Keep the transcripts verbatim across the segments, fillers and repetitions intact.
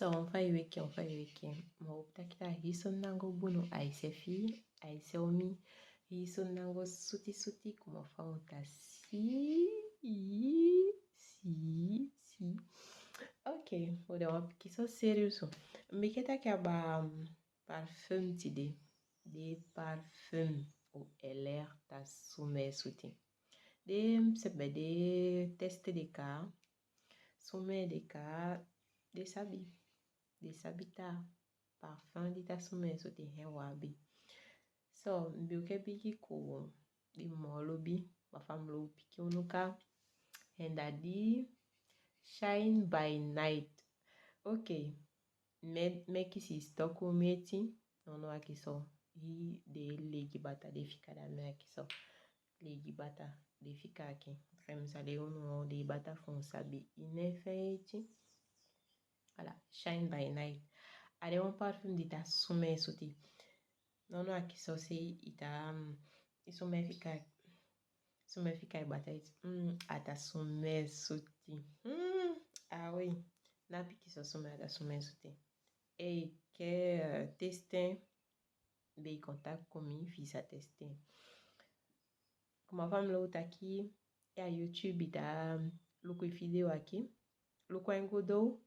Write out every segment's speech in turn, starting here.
So, on fa i weki, on fa i weki. Ma opta kita hison nango bunu aise fi, aise omi. Hison nango suti suti kuma fa un ta si, si, si. Ok, o de wan piki so seriuso. Mi ke taki aba, um, parfum ti de. De parfum o eler ta sume suti. De, um, sebe de teste de ka. Sume de ka, de sabi. De sabi ta parfum di ta sume suti hen wabi. So, mbi u ke bigi ku di molo bi, ma fa mlo piki unu ka. Hen da di Shine by Night. Ok. Me, me kisi stoku meti. Nono, aki so. I de legi bata de fika da me aki so. Legi bata de fika aki. Krem sa de unu de bata fun sabi. I ne feti. Voilà, Shine by Night. A de wan parfum di ta sume suti. Nono, aki so sei i ta, um, i sume fika, sume fika i bata i, mm, a ta sume suti. Mm, ah oui. Na piki so sume a ta sume suti. E ke, uh, teste, be i contact ku mi fi sa teste. Kuma fa mlo taki, e a YouTube i ta luku i video aki. Luku en gudo,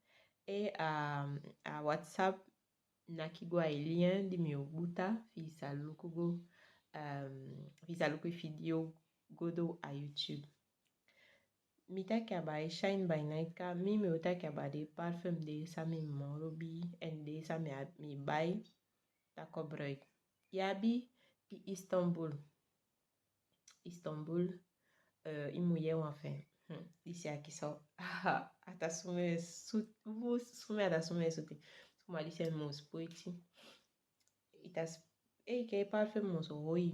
e a, a WhatsApp, naki go a i lien di mi u buta, fi sa luku go, um, fi sa luku i video gudo a YouTube. Mi taki aba e Shine by Night ka, mi mi u taki aba de parfum de sa mi moro bi, en de sa mi a, mi bai, ta kobroik. I abi i Istanbul. Istanbul, uh, i muye wan fen. Hmm, disi aki so. A ta sume sut, bu sume a ta sume suti. Kuma disi en mus poiti. I ta s-, e ke parfum mus hoi.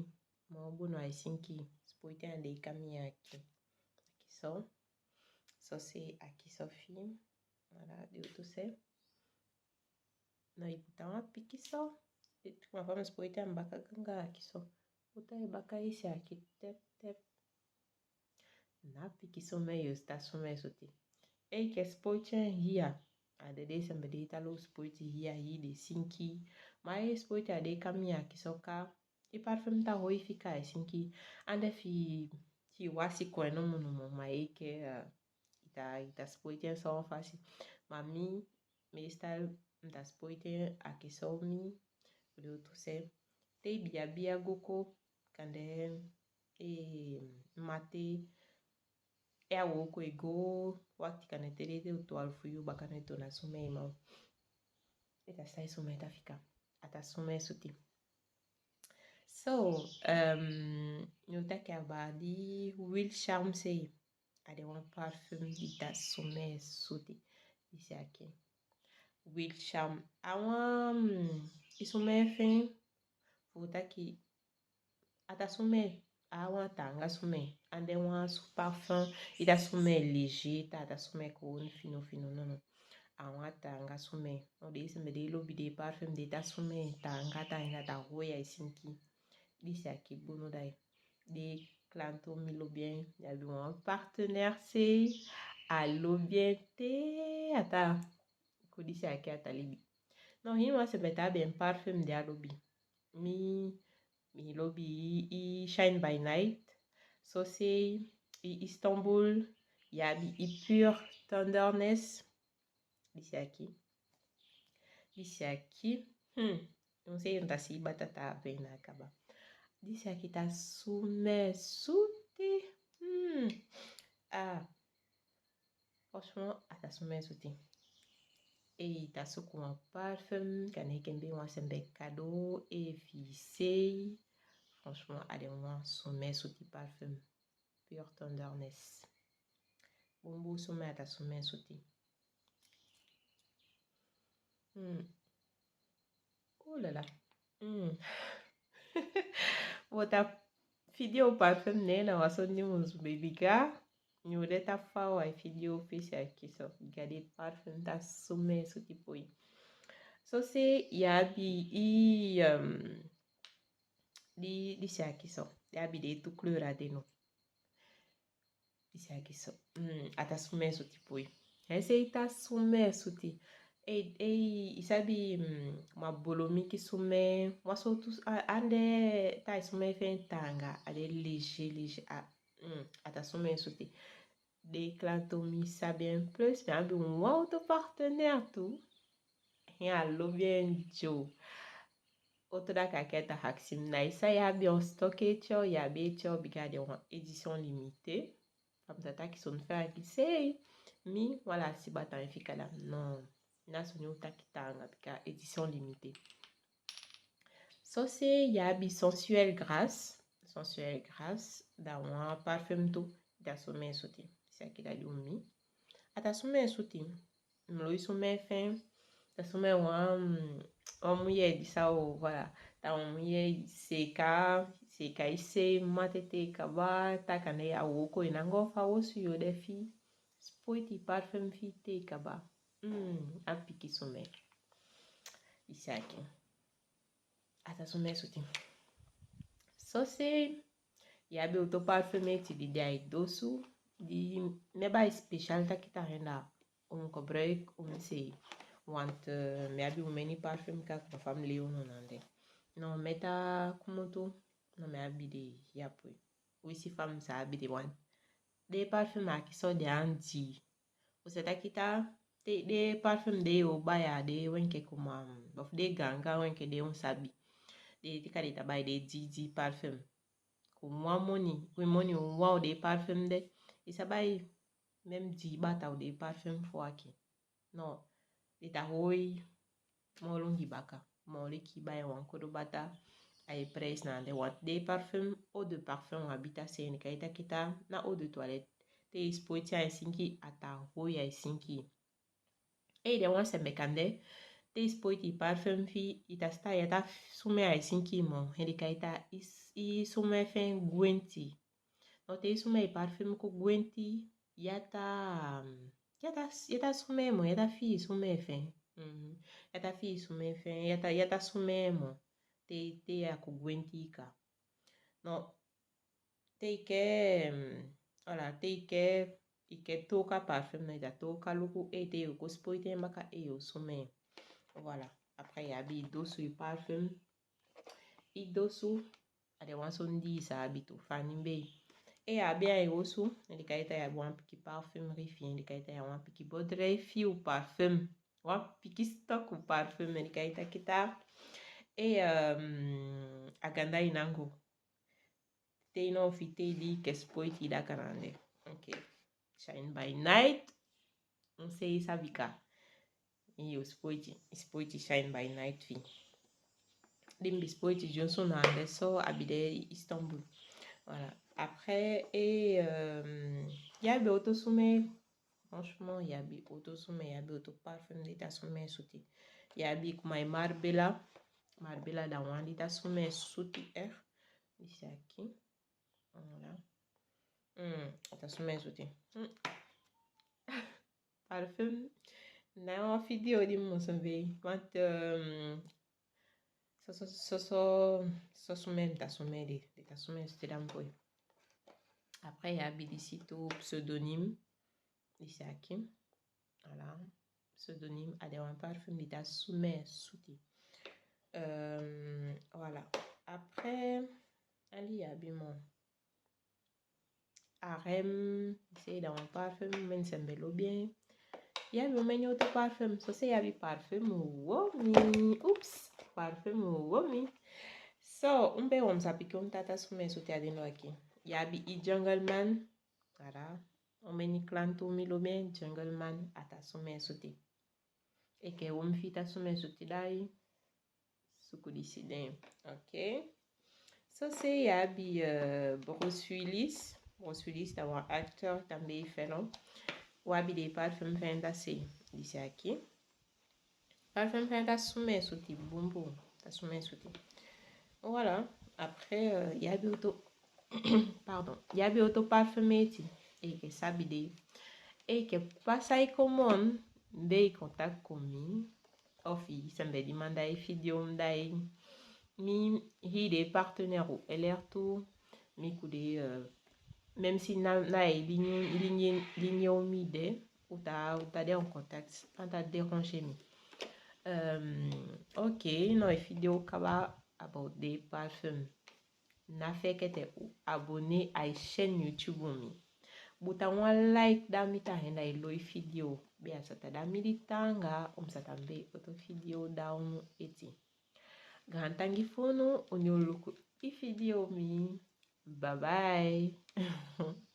Ma o bunu ai sinki. Spoiti ande i kami aki. Aki so. So se aki so fi. Voilà, di utu se. Na i buta wan piki so. Kuma fa mus poiti en baka ganga aki so. Buta e baka isi aki tep tep. Na piki sume yus ta sume suti. E ke spoiti en hia. A de de sembe de ta lo spoiti hia hi de sinki. Ma e spoiti a de kami aki so ka. I parfum ta hoi fika e sinki. Ande fi, fi wasi ko eno munu mo ma e ke, uh, i ta, i ta spoiti en so fasi. Ma mi, meestal, mi ta spoiti en aki so mi, o de utu se. Te bia bia go ko, kande, e, mate, e a woko e go, wakti kande te de te utu alfu yu, ba kande to na sume ma. E ta sai sume ta fika. A ta sume suti. So, um, no ta ke aba di Wild Charm sei. A de wan parfum di ta sume suti. Disi aki. Wild Charm. A wan, mm, i sume fen. Fu taki. A ta sume. A wan tanga sume. Ande wan su parfum. I ta sume léger. Ta, ta sume ko un finu finu. No, no. A wan tanga sume. No, de sembe de lobi de parfum. De ta sume. Tanga, tanga, ta hoya i sinki. Disi aki bunu dai. De klanto mi lobi en, i abi wan partenaire sei a lobi en te a ta. Ku disi aki a ta libi. No, hin wan sembe ta abi en parfum de a lobi. Mi, mi lobi i, i Shine by Night. So sei i Istanbul, i abi i Pure Tenderness. Disi aki. Disi aki. Hmm. No sei un ta si bata ta pena kaba. Disi aki ta sume suti. Hmm. Ah. Franchement, a ta sume suti. E i ta suku wan parfum, kande ke mbi wan sembe cadeau, e fi sei. Franchement, a de wan sume suti parfum. Pure Tenderness. Bumbu sume a ta sume suti. Hmm. Oh là là. Hmm. Bo ta fidi o parfum ne na waso ni mus baby ga. Ni o de ta fa wa fidi o fisi aki so. Gade parfum ta sume suti poi. So se i abi i, um, di, disi aki so. I abi de tu couleur a de no. Disi aki so. Mm, a ta sume suti poi. Ese i ta sume suti. Ei, ei, i sabi, mm, ma bolomi ki sume, ma so tu, a, ande, tai sume fen tanga, ade léger, léger, a, mm, ata sume suti. De klantu mi sabi en plus, mi abi un auto partenaire tu. Hin a lo bien jo. Oto da ka keta haksim na isa ya bi on stock e cho, ya bi cho bika de wan édition limitée. Fam sa taki son fer aki sei. Mi, wala si bata en fika da. Non. Na so ni un taki tanga bika édition limitée. So se ya bi sensuelle grâce. Sensuelle grâce. Da wan parfum tu. Da so me suti. Si aki da di un mi. Ata sume suti. Mloi sume fen. Ta sume wan, wan muye di sa o, voilà. Ta wan muye seka, seka ise mate te kaba, ta kane ya woko inango fa wosu yo de fi. Spoiti parfum fi te kaba. Mm, a piki sume. Isaki. Ata sume suti. So se, ya bi oto parfum e ti di dai dosu, di me bai special ta kita henda un gebruik un se, want, eh, me abi un meni parfum ka ko family un nande. No, me ta kumutu, no me abi de ya pui. Wisi fam sa abi de wan. De parfum aki so de andi. Use ta kita, de, de parfum de o baya, de wenke kuma, of de ganga wenke de un sabi. De tika de ta bai de di, di parfum. Kuma moni, wi moni un wow de parfum de. Isa bai, même di bata de parfum fo aki. No, de ta hoi, mo lungi baka. Mo liki bai wan kodo bata. Ai prijs na de wat de parfum, eau de parfum abita se ni kaita kita, na eau de toilette. Te i spoiti ai sinki ata hoi ai sinki. E de wan sembe kande, te i spoiti parfum fi, i ta sta ya ta sume ai sinki mo. He de kaita i sume fen gwenti. No te i sume i parfum ku gwenti, ya ta, ya ta, ya ta sume mo, ya ta fi sume fen. Mhm. Ya ta fi sume fen, ya ta, ya ta sume mo. Te, te ya ku gwenti ka. No, te i ke, mm, voilà, te i ke, i ke toka parfum, no i ta toka luku, e te yo ku spoiti en baka e yo sume. Voilà. Après, ya bi dosu i parfum. I dosu, a de wan son di sa abi tu fani mbei. E ya bi ai wosu, e di kaita ya wan piki parfum rifi, e di kaita ya wan piki bodre fiu parfum. Wan piki stock u parfum, e di kaita kita. E, ehm, a ganda inango. Te no fi te di ke spoiti da kanande. Ok. Shine by night. Un sei sabika. Io spoiti, spoiti shine by night fi. Dimbi spoiti junsu nande so abide Istanbul. Voilà. Après, e, ehm, ya bi oto sume, franchement, ya bi oto sume, ya bi oto parfum di ta sume suti. Ya bi kuma i Marbella, Marbella da wan di ta sume suti, eh. Disi aki. Voilà. Mm, ata sume suti. Mm. Parfum. Na wan video di mo sume. Want, ehm, so, so, so, so, so sume ta sume di, di ta sume suti dan poi. Après, ya bi disi tu pseudonyme. Disi aki. Voilà. Pseudonyme a de wan parfum di ta sume suti. Ehm, voilà. Après, ali ya bi mo. Arem, se da wan parfum, men sembe lo bien. Ya bi mo men oto parfum, so se ya bi parfum, womi. Oops, parfum, womi. So, un be wam sa piki un ta ta sume suti adeno aki. Ya bi i Jungleman. Voilà. Un meni klantu mi lo bien, Jungleman, ata sume suti. E ke un fi ta sume suti dai. Suku disi den. Ok. So se ya bi, eh, Bruce Willis. Bruce Willis da wan acteur tambe i feno. Wa bi de parfum fen ta se. Disi aki. Parfum fen ta sume suti bumbu. Ta sume suti. Voilà. Après, eh, ya bi oto, pardon. Ya bi oto parfum eti. E ke sabi de. E ke pasa i komon. Be i contact komi. Of i sembe di manda i video mdai. Mi hi de partenaire u L R tu. Mi ku de, eh, même si na, na i linio, linio, linio mi de. U ta, u ta de en contact. An ta déranger mi. Um, ok, no e video kaba about the parfum. Na fekete u abonné ai chaîne YouTube mi. Buta un like da mi ta henda e loi video. Be a sata da mi di tanga um sata be otro video da unu eti. Gran tangi funu unu luku i video mi. Bye bye.